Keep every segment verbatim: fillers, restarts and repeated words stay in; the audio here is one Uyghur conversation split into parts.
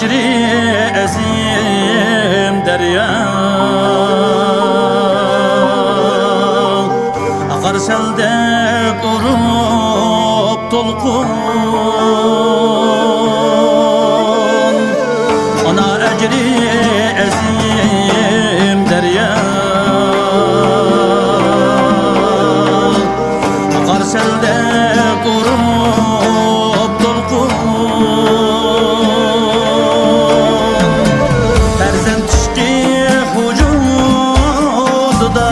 ئەجرى ئەزىم دەريا، ئاقار سەلدەك ئۇرۇپ دولقۇن. ئانا ئەجرى ئەزىم دەريا، ئاقار سەلدەك ئۇرۇپ دولقۇن. پەرزەنت ئىشقى ۋۇجۇدىدا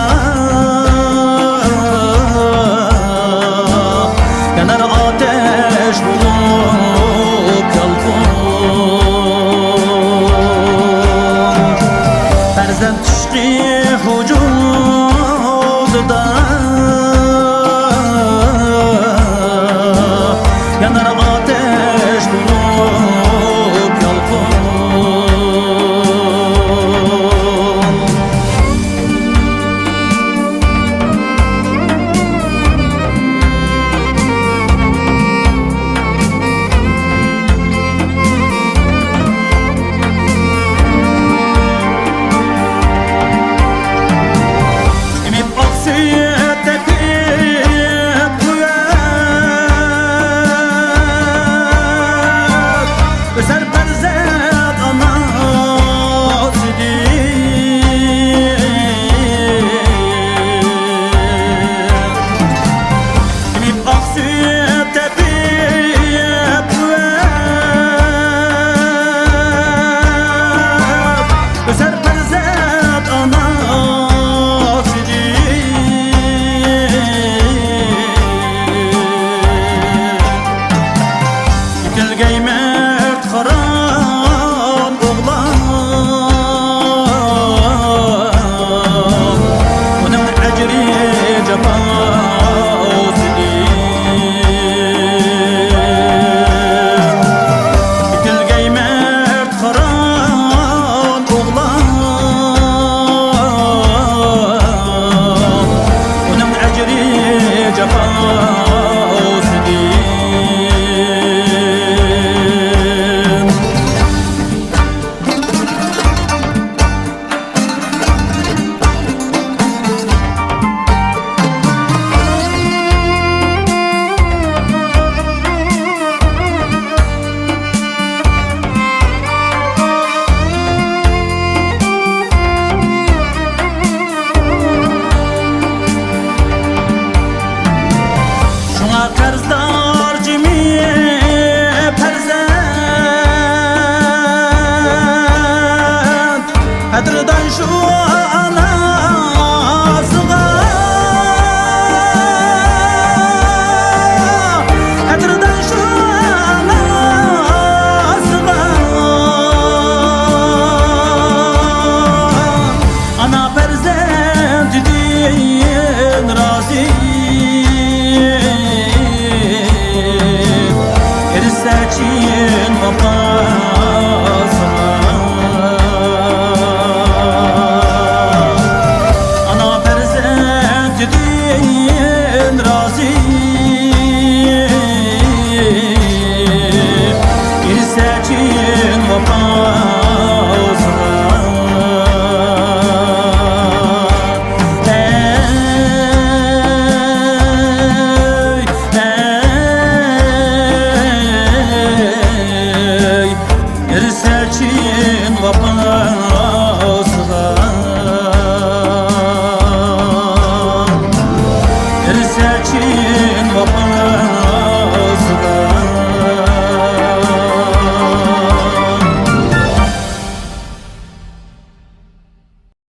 يانار ئاتەش بولۇپ يالقۇن. پەرزەنت ئىشقى ۋۇجۇدىدا يانار ئاتەش بولۇپ يالقۇن. ئېمىپ ئاقسۇ تېپىپ قۇۋۋەت، ئۆسەر پەرزەنت ئانا سۈتىدىن. ئېمىپ ئاقسۇ تېپىپ قۇۋۋەت، ئۆسەر پەرزەنت ئانا سۈتىدىن. يېتىلگەي مەرد قاران ئوغلان، ئۇنىڭ ئەجرى جاپاسىدىن. يېتىلگەي مەرد قاران ئوغلان، ئۇنىڭ ئەجرى جاپاسىدىن. شۇڭا قەرزدار جىمى پەرزەنت، قەدىردان شۇ ئاناسىغا، قەدىردان شۇ ئاناسىغا. ئانا پەرزەنتىدىن رازى، ئېرىشسە چىن ۋاپاسىغا. ئانا پەرزەنتىدىن رازى، ئېرىشسە چىن ۋاپاسىغا. ئەي، ئەي، ئېرىشسە چىن ۋاپاسىغا. ئېرىشسە چىن ۋاپاسىغا.